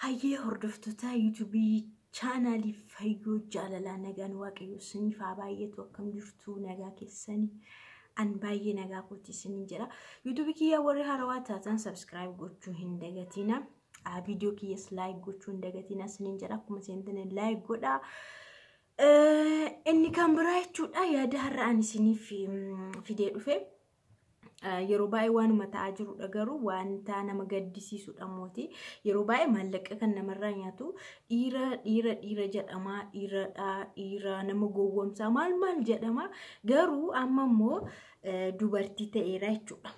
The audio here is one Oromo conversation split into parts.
Hayyee hordoftoota yuutuubii chaanaalii Fayyoo Jaalalaa, nagaan Waaqayyoo isiniif haa baay'atu. Akkam jirtu? Nagaa keessanii? An baay'ee nagaa kooti isiniin jedha. Yuutuubii kiyyaa warri haarawaa taatan subscribe gochuu hin dagatina. Viidiyoo kiyyas like gochuu hin dagatina isiniin jedha. Akkuma seentanii like godhaa. Inni kan biraa jechuudha, yaada har'a ani isiniif fidee dhufe. Yeroo baay'ee waanuma ta'aa jirudha, garuu wanta nama gaddisiisudha mooti. Yeroo baay'ee maallaqa kan namarraa nyaatu dhiira, dhiira, dhiira jedhama, dhiiradha, dhiira nama gowwomsaa maal maal jedhama. Garuu amma immoo dubartii ta'eera jechuudha.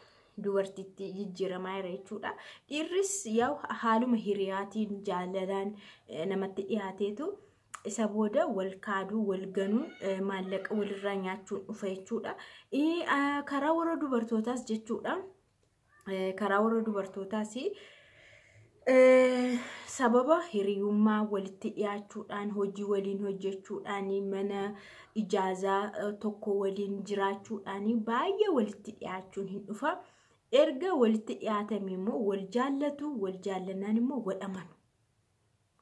Dubartiitti jijjiiramaa jira jechuudha. Dhiirris yaa haaluma hiriyaatiin jaalalaan namatti dhiyaateetu isa booda wal kaaduu, wal ganuun, maallaqa walirraa nyaachuun dhufa jechuudha. Karaa warra dubartootaas jechuudha. Karaa warra dubartootaas sababa hiriyummaa walitti dhiyaachuudhaan, hojii waliin hojjechuudhaan, mana ijaazaa tokko waliin jiraachuudhaan baay'ee walitti dhiyaachuun hin dhufa. Erga walitti dhiyaatame immoo wal jaallatu, wal jaallannaan immoo wal amanu.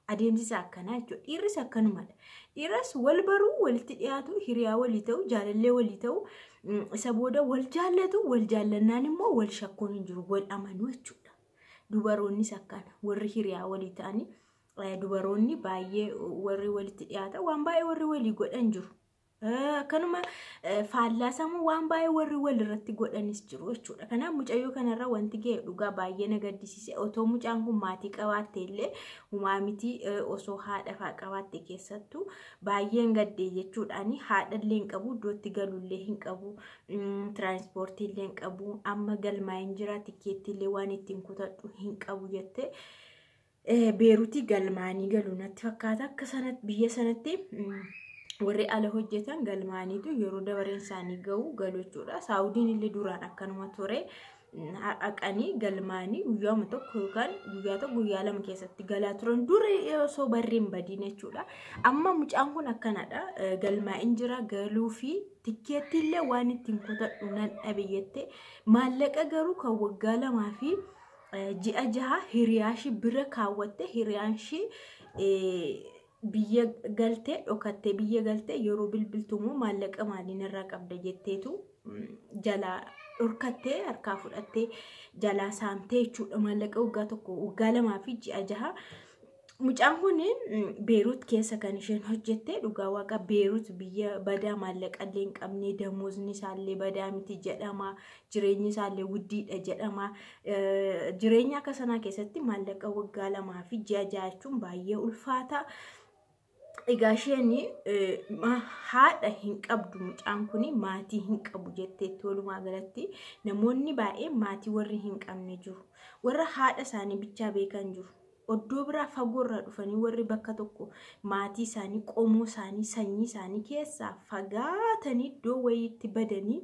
Adeemsi isaa akkanaa jechuudha. Dhiirris akkanumadha. Dhiirras wal baruu, walitti dhiyaatu, hiriyaa walii ta'u, jaalallee walii ta'u, isa booda wal jaallatu, wal jaallannaan immoo wal shakkuun hin jiru, wal amanuu jechuudha. Dubaroonnis akkana, warri hiriyaa walii ta'anii, dubaroonni baay'ee warri walitti dhiyaatan waan baay'ee warri walii godhan jiru. Akkanuma faallaasamuu waan baay'ee warri walirratti godhanis jiru jechuudha. Kanaaf mucayyoo kanarra wanti ga'e dhugaa baay'ee na gaddisiise. Otoo mucaan kun maatii qabaatte illee humaa miti, osoo haadha fa'aa qabaatte keessattuu baay'een gaddee jechuudhaani. Haadha illee hin qabu, iddootti galullee hin qabu, tiraanspoortii illee hin qabu, amma galmaa'in jira, tikkeettii illee waan ittiin kutadhu hin qabu jettee. Beeruutii galmaanii galu natti fakkaata, akka sanatti biyya sanatti warri ala hojjetan galmaaniitu yeroo dabareen isaanii gahu galu jechuudha. Saawudiin illee duraan akkanuma ture. Haqanii galmaanii guyyaama tokko yookaan guyyaa tokko, guyyaa lama keessatti galaa turan dura, osoo barri hin badiin jechuudha. Amma mucaan kun akkanadha. Galmaa'in jira, galuu fi tikkeetti illee waan ittiin kutadhu nan dhabe jettee, maallaqa garuu kan waggaa 2 fi ji'a 6 hiriyaa ishii bira kaawwatte. Hiriyaan ishii biyya galtee, dhokattee biyya galtee, yeroo bilbiltu immoo maallaqa maaliin irraa qabda jetteetu jalaa dhorkattee, harkaa fudhattee jalaa saamtee jechuudha, maallaqa waggaa 1, waggaa 2 fi ji'a 6. Mucaan kun Beerut keessa kan isheen hojjette. Dhugaa Waaqa, Beerut biyya badaa maallaqa illee hin qabne, damoosni isaallee badaa miti jedhama, jireenyi isaallee guddiidha jedhama. Jireenya akka sanaa keessatti maallaqa waggaa 2 fi ji'a 6 jechuun baay'ee ulfaata. Egaa isheen haadha hin qabdu, mucaan kun maatii hin qabu jetteetti. Walumaa galatti namoonni baay'een maatii warri hin qabne jiru. Warra haadha isaanii bichaa beekan jiru. Oddoo biraa fagoorraa dhufanii warri bakka tokko maatii isaanii, qomoo isaanii, sanyii isaanii keessaa fagaatanii iddoo wayiitti badanii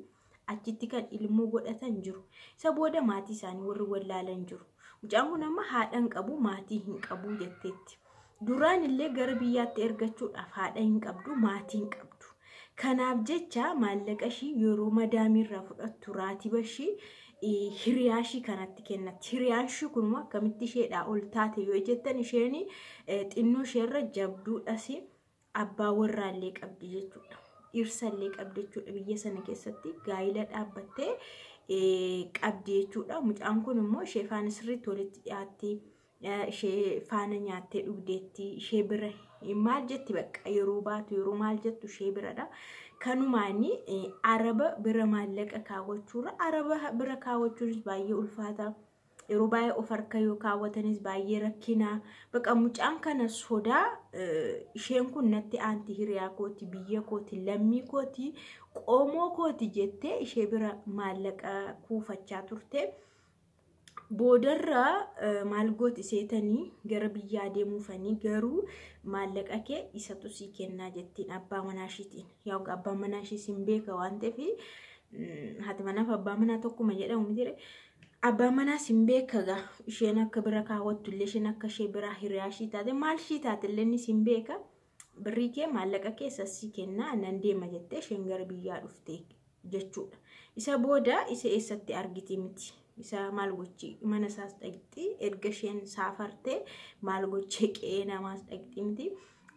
achitti kan ilmoo godhatan jiru. Isa booda maatii isaanii warri wallaalan jiru. Mucaan kun amma haadha hin qabu, maatii hin qabu jetteetti. Duraan illee gara biyyaatti ergachuudhaaf haadha hin qabdu, maatii hin qabdu. Kanaaf jecha maallaqa ishii yeroo madaamiirraa fudhattu, raatiba ishii hiriyaa ishii kanatti kennatti. Hiriyaan ishii kunimmoo akkamitti isheedhaa ol taate yoo jettan, isheen xinnoo isheerra jabduudhas, abbaa warraallee qabdi jechuudha. Dhirsallee qabdi jechuudha, biyya sana keessatti gaa'ila dhaabbattee qabdi jechuudha. Mucaan kun immoo ishee faana sirriitti walitti dhiyaatti. Ishee faana nyaattee dhugdeetti, ishee bira maal jetti, bakka yeroo baatu, yeroo maal jettu ishee biradha. Kanumaani araba bira maallaqa kaawwachuurra, araba bira kaawwachuunis baay'ee ulfaata. Yeroo baay'ee of harka yoo kaawwatanis baay'ee rakkina. Bakka mucaan kana sodaa isheen kun natti aanti, hiriyaa kooti, biyya kooti, lammii kooti, qomoo kooti jettee ishee bira maallaqa kuufachaa turte. Boodarra maal gooti seetanii, gara biyyaa deemuufanii garuu maallaqa kee isatu sii kennaa jettiin abbaa manaa ishiitiin. Yaa abbaan manaa ishii sin beeka waan ta'eef, haati manaaf abbaa manaa tokkuma jedhamu miti. Abbaan manaa sin beeka gaa, isheen akka bira kaawwattu illee, isheen akka ishee biraa hiriyaa ishii taate, maal ishii taate illee inni sin beeka. Birrii kee, maallaqa kee sii kennaa, nan deema jettee isheen gara biyyaa dhufte jechuudha. Isa booda isa eessatti argiti miti. Isa maal gochi mana isaas dhaqxi erga isheen saafartee maal gochee qe'ee namaas dhaqxi miti.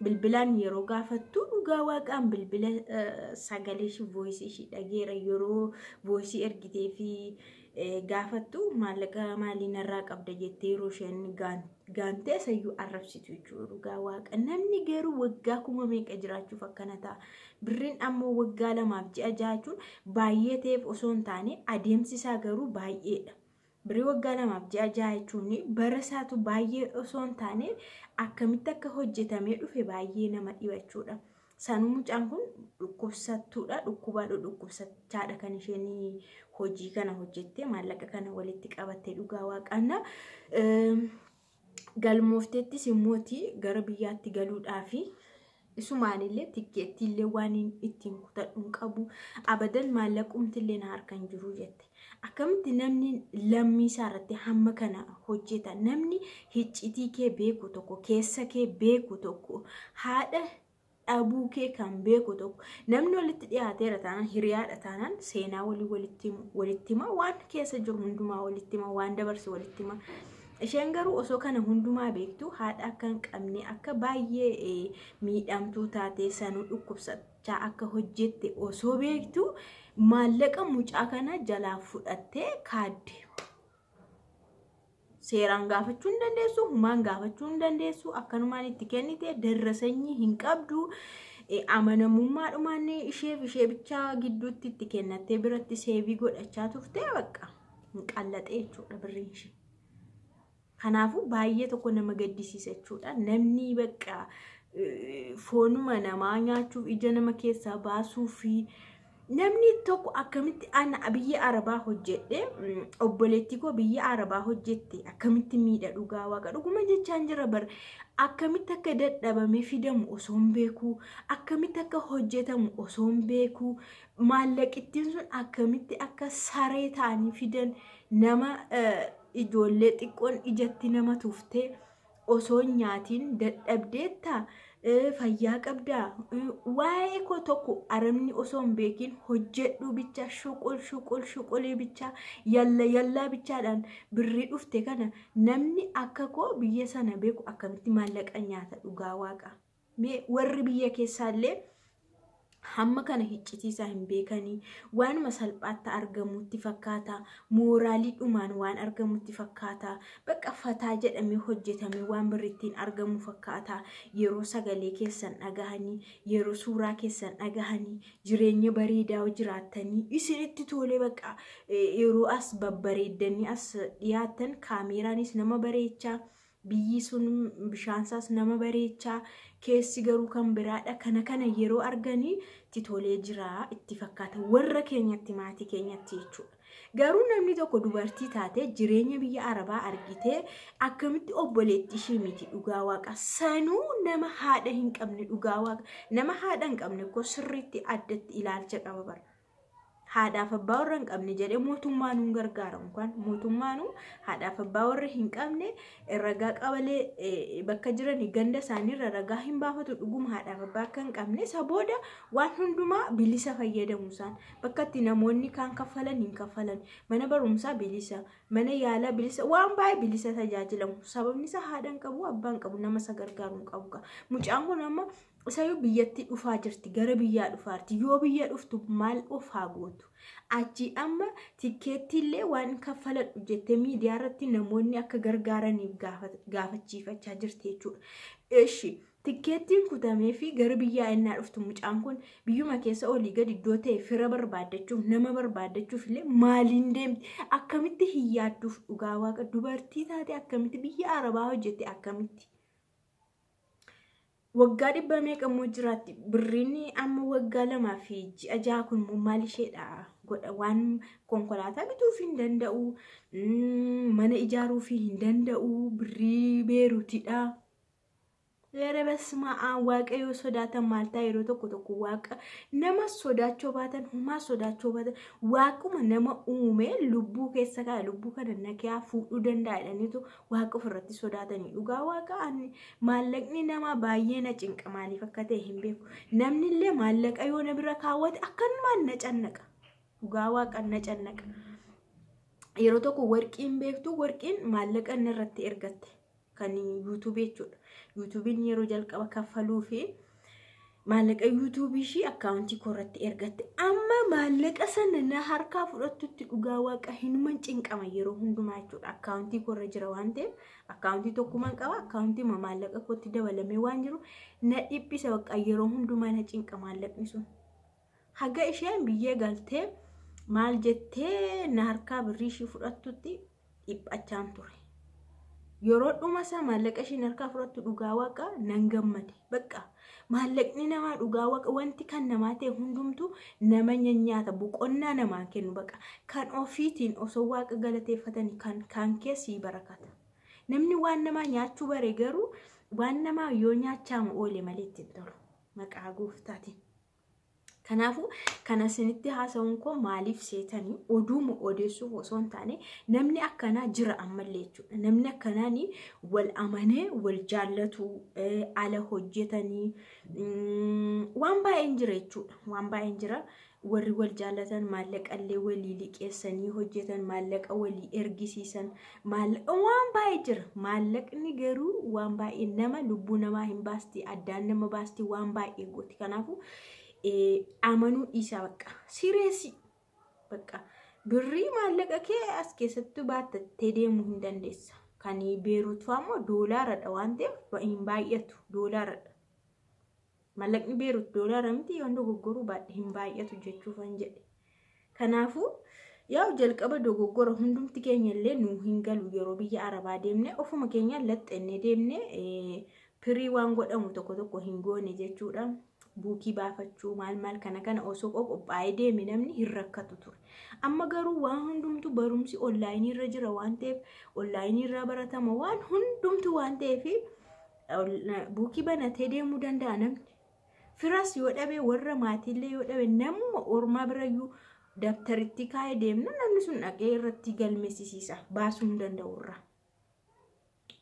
Bilbilaan yeroo gaafattu dhugaa waaqaan bilbila sagalee ishii voisii ishii dhageera yeroo voisii ergitee fi gaafattu maallaqa maalii narraa qabda jettee yeroo isheen gaantee sayyuu arrabsitu jechuudha dhugaa waaqa. Namni garuu waggaa kuma meeqa jiraachuuf akkana ta'a. Birriin ammoo waggaa 2 fi ji'a 6 jechuun baay'ee ta'eef osoo hin taane adeemsi isaa garuu baay'eedha. Birrii waggaa 2 fi ji'a 6 jechuun bara isaatu baay'ee osoo hin taane akkamitti akka hojjetamee dhufe baay'ee nama dhiba jechuudha. Sanuu mucaan kun dhukkubsattuudha. Dhukkubaa dhukkubsachaadha kan isheen hojii kana hojjettee maallaqa kana walitti qabattee dhugaa waaqanna. Galmoofteettis immooti gara biyyaatti galuudhaafi isumaanillee tikkeettiillee waan ittiin kutadhu hin qabu abadan maallaqumtillee na harka hin jiru jette. Akkamitti namni lammii isaa irratti hamma kana hojjeta? Namni hiccitii kee beeku tokko, keessa kee beeku tokko, haadha dhabuu kee kan beeku tokko, namni walitti dhiyaateera taanaan, hiriyaadha taanaan, seenaa walii walitti hima, waan keessa jiru hundumaa walitti hima, waan dabarse walitti hima. Isheen garuu osoo kana hundumaa beektu haadha akka hin qabne, akka baay'ee miidhamtuu taatee, sanuu dhukkubsachaa akka hojjette osoo beektu maallaqa mucaa kana jalaa fudhattee kaadde. Seeraan gaafachuu hin dandeessu, humaan gaafachuu hin dandeessu, akkanumaan itti kennite, darrasanyii hin qabdu. Amanamummaadhumaan isheef ishee bichaa gidduutti itti kennattee biratti save godhachaa turte, bakka hin qallaxee jechuudha birriin ishee. Kanaafuu baay'ee tokko nama gaddisiisa jechuudha. Namni bakka foonuma namaa nyaachuuf ija nama keessaa baasuu fi namni tokko akkamitti ana biyya Arabaa hojjedhe, obboleettii koo biyya Arabaa hojjette akkamitti miidha? Dhugaa waaqa dhuguma jechaan jira bar. Akkamitti akka dadhabamee fidamu osoo hin beeku, akkamitti akka hojjetamu osoo hin beeku, maallaqittiin sun akkamitti akka saree ta'anii fidan, nama ijoollee xiqqoon ijatti nama tuftee osoo hin nyaatiin dadhabdeetta, fayyaa qabdaa, waa'ee koo tokko arabni osoo hin beekin hojjedhu bicha, shuqul shuqul shuqulii bicha, yalla yallaa bichaadhaan birrii dhufte kana namni akka koo biyya sana beeku akkamitti maallaqa nyaata dhugaa waaqa? Mee warri biyya keessaallee hamma kana hiccitiisaa hin beekanii, waanuma salphaatti argamutti fakkaata, mooraalii dhumaan waan argamutti fakkaata, bakka fataa jedhamee hojjetamee waan birrittiin argamu fakkaata. Yeroo sagalee keessan dhagahanii, yeroo suuraa keessan dhagahanii, jireenya bareedaa jiraattanii isinitti tolee, bakka yeroo as babbareeddanii as dhiyaattan kaameeraanis nama bareechaa, biyyi sun bishaansaas nama bareechaa, keessi garuu kan biraadha. Kana yeroo arganii itti tolee jira itti fakkaata warra keenyatti, maatii keenyatti jechuudha. Garuu namni tokko dubartii taatee jireenya biyya Arabaa argitee akkamitti obboleettii ishee miti dhugaa waaqa, sanuu nama haadha hin qabne, dhugaa waaqa nama haadha hin qabne koo sirriitti addatti ilaalcha qaba bara. Haadhaaf abbaa warra hin qabne jedhee mootummaanuu hin gargaaramu kan mootummaanuu haadhaaf abbaa warra hin qabne ragaa qabalee bakka jiran ganda isaaniirra ragaa hin baafatu. Dhuguma haadhaaf abbaa akka hin qabne isa booda waan hundumaa bilisa fayyadamu isaan, bakka itti namoonni kaan kaffalan hin kaffalan, mana barumsaa bilisa, mana yaalaa bilisa, waan baay'ee bilisa tajaajilamu. Sababni isaa haadha hin qabu, abbaa hin qabu, nama isa gargaaru hin qabu. Mucaan kun amma isayyuu biyyatti dhufaa jirti, gara biyyaa dhufaa jirti. Yoo biyya dhuftu maal of haa gootu? Achi amma tikkeettiillee waan kaffaladhu jettee miidiyaa irratti namoonni akka gargaaraniif gaafachiifachaa jirti jechuudha. Eshi, tikkeettiin kutamee fi gara biyyaa innaa dhuftu mucaan kun biyyuma keessa olii gadi iddoo ta'e fira barbaaddachuuf, nama barbaaddachuuf illee maaliin deemti? Akkamitti hin yaadduuf dhugaa waaqa? Dubartii taate akkamitti biyya Arabaa hojjette? Akkamitti? Waggaa dhibba meeqa immoo jiraatti? Birriin amma waggaa 2 fi ji'a 6 kun immoo maal isheedha godha? Waan konkolaataa bituuf hin danda'u, mana ijaaruuf hin danda'u, birrii Beeruutidha. Yeroo basmaa waaqayyoo sodaatan maal ta'a? Yeroo tokko tokko waaqa nama sodaachuu baatan, humaa sodaachuu baatan, waaquma nama uume lubbuu keessa kaa'e, lubbuu kana nakaa fuudhuu danda'a jedhaniitu waaqa ofirratti sodaatanii. Dhugaa waaqa maallaqni namaa baay'ee na cinqa, maaliif akka ta'e hin beeku. Namni illee maallaqa yoo na bira kaawwate akkanumaan na cannaqa, dhugaa waaqa na cannaqa. Yeroo tokko warqiin beektu, warqiin maallaqa inni irratti ergatte kan yuutuubii jechuudha. Yuutuubiin yeroo jalqaba kaffaluu fi maallaqa yuutuubii ishii akkaawuntii koo irratti ergatte. Amma maallaqa sana na harkaa fudhattutti dhugaa waaqa hinuman cinqama yeroo hundumaa jechuudha. Akkaawuntii koo irra jira waan ta'eef, akkaawuntii tokkumaan qaba, akkaawuntii maallaqa kootti dabalamee waan jiru na dhiphisa, bakka yeroo hundumaa na cinqa maallaqni sun. Haga isheen biyyee galtee maal jettee na harkaa birrii ishii fudhattutti dhiphachaan ture. Yeroo dhuma isaa maallaqa ishiin harkaa fudhattu dhugaa waaqa nan gammade. Bakka maallaqni namaa, dhugaa waaqa, wanti kan namaa ta'e hundumtu nama nyaata, boqonnaa namaa kennu. Bakka kan ofiitiin osoo waaqa galateeffatanii kan keessii barakata. Namni waan namaa nyaachuu bare garuu waan namaa yoo nyaachaama oole malee ittiin tolu, maqaa gooftaatiin. Kanaafuu kana isinitti haasa'uun koo maaliif seetanii, oduuma odeessuuf osoo hin taane, namni akkanaa jira ammallee jechuudha. Namni akkanaan wal amanee wal jaallatu, ala hojjetanii waan baay'een jira jechuudha. Waan baay'een jira. Warri wal jaallatan maallaqallee walii liqeessanii hojjetan, maallaqa walii ergisiisan, maallaqa waan baay'ee jira. Maallaqni garuu waan baay'ee nama lubbuu namaa hin baasti, addaan nama baasti, waan baay'ee gooti. Kanaafuu amanuu dhiisaa, bakka sireessi, bakka birrii maallaqa kee as keessatti baattattee deemuu hin dandeessa. Kan Beeruut fa'aa immoo doolaaradha waan ta'eef hin baay'atu, doolaaradha. Maallaqni Beeruut doolaara miti, yoo dogoggoruu baadhe hin baay'atu jechuufan jedhe. Kanaafuu yaa'u jalqaba dogoggora hundumti keenya illee nu hin galu. Yeroo biyya Arabaa deemne ofuma keenya laxxennee deemne, pirii waan godhamu tokko tokko hin goone jechuudha. Buukii baafachuu maal maal kana kana osoo qophaa'ee deeme namni hin rakkatu ture. Amma garuu waan hundumtu barumsi onlaayinii irra jira waan ta'eef, onlaayinii irraa baratama waan hundumtu waan ta'eef, buukii banatee deemuu danda'a namni. Firas yoo dhabe, warra maatiillee yoo dhabe, namuma ormaa birayyuu dabtaritti kaa'ee deemna, namni sun dhaqee irratti galmeessisiisa baasuu hin danda'u irraa.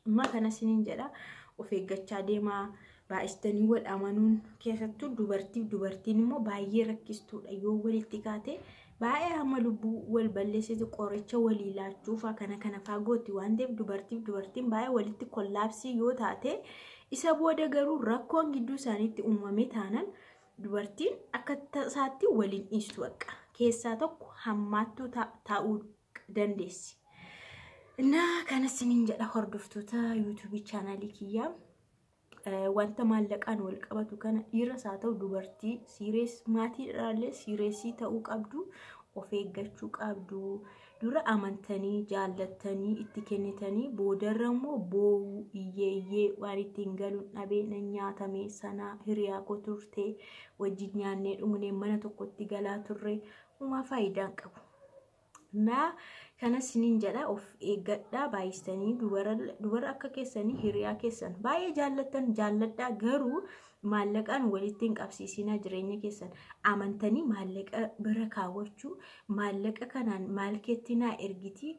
Amma kana isiniin jedha, of eeggachaa deemaa. Baay'istanii wal amanuun, keessattuu dubartiif dubartiin immoo baay'ee rakkistuudha. Yoo walitti kaate baay'ee hamma lubbuu wal balleessitu, qoricha walii laachuufaa kana kana faa gooti waan ta'eef, dubartiif dubartiin baay'ee walitti kollaapsii yoo taate, isa booda garuu rakkoon gidduu isaaniitti uumame taanan dubartiin akka tasaatti waliin dhiistu, bakka keessaa tokko hammaattuu ta'uu dandeessi. Innaa kana isiniin jedha, hordoftoota yuutuubii chaanaalii kiyyaa. Wanta maallaqaan wal qabatu kana dhiiras haa ta'u dubartii, siirees maatiidhaallee siireesii ta'uu qabdu, of eeggachuu qabdu. Dura amantanii jaallattanii itti kennitanii boodarra immoo boo'uu, iyyee iyyee waan ittiin galuun dhabee nan nyaatamee sanaa, hiriyaa koo turtee, wajjin nyaannee dhugnee mana tokkotti galaa turre, uumaa faayidaan qabu. Naa kana isiniin jedha, of eeggadhaa baay'istanii. Dubara akka keessanii hiriyaa keessan baay'ee jaallattan jaalladhaa, garuu maallaqaan walitti hin qabsiisinaa jireenya keessan. Amantanii maallaqa bira kaawwachuu, maallaqa kanaan maal keetti naa ergiti,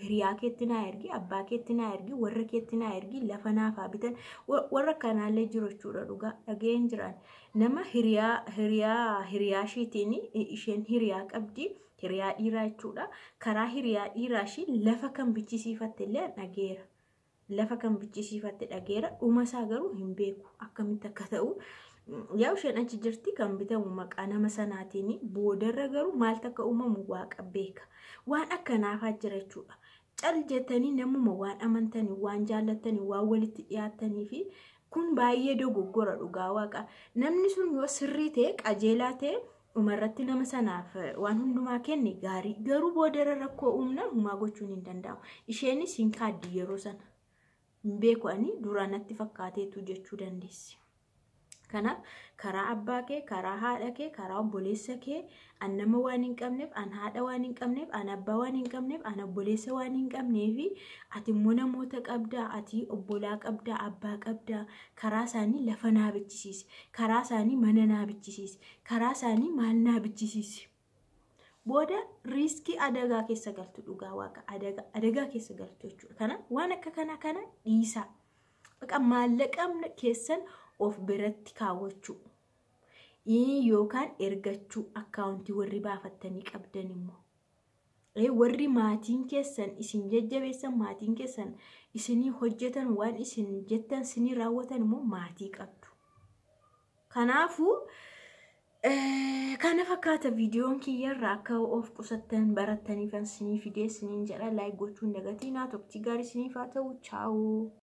hiriyaa keetti naa ergi, abbaa keetti naa ergi, warra keetti naa ergi, lafa naafaa bitan, warra kanaallee jiru jechuudha. Dhugaa dhageen jiran nama hiriyaa hiriyaa hiriyaa isheetiin, isheen hiriyaa qabdi, hiriyaa dhiiraa jechuudha. Karaa hiriyaa dhiiraa ishii lafa kan bichisiifatte illee dhageera. Lafa kan bichisiifatte dhageera. Dhuma isaa garuu hin beeku akkamitti akka ta'u. Yaa isheen achi jirti, kan bitamu maqaa nama sanaatiin, boodarra garuu maaltu akka uumamu waaqa beeka. Waan akkanaafaa jira jechuudha. Cal jettanii namuma waan amantanii, waan jaallattanii, waan walitti dhiyaattanii fi kun baay'ee dogoggora, dhugaa waaqa. Namni sun yoo sirrii ta'e, qajeelaa ta'e, dhumarratti nama sanaaf waan hundumaa kenne gaarii, garuu boodarra rakkoo uumna humaa gochuun hin danda'amu. Isheenis hin kaaddi yeroo sana. Hin beeku, ani duraan natti fakkaateetu jechuu dandeessi. Kanaaf karaa abbaa kee, karaa haadha kee, karaa obboleessa kee, an nama waan hin qabneef, an haadha waan hin qabneef, an abbaa waan hin qabneef, an obboleessa waan hin qabneef, ati immoo namoota qabdaa, ati obbolaa qabdaa, abbaa qabdaa, karaa isaanii lafa naa bichisiisi, karaa isaanii mana naa bichisiisi, karaa isaanii maal naa bichisiisi. Booda riiskii adagaa keessa galtu, dhugaa waaqa adagaa keessa galtu jechuudha. Kana waan akka kana kana dhiisaa. Baqa maallaqa keessan of biratti kaawwachuu yookaan ergachuu, akkaawuntii warri baafattanii qabdan immoo. Warri maatiin keessan isin jajjabeessan, maatiin keessan isinii hojjetan, waan isin jettan isinii raawwatan immoo maatii qabdu. Kanaafuu kana fakkaata viidiyoon kiyyarraa. Akka of qusattan barattaniifan isinii fidee isiniin jedha. Like gochuun dagatinaa. Tokkichi gaarii isiniif haa ta'u. Chaawuu.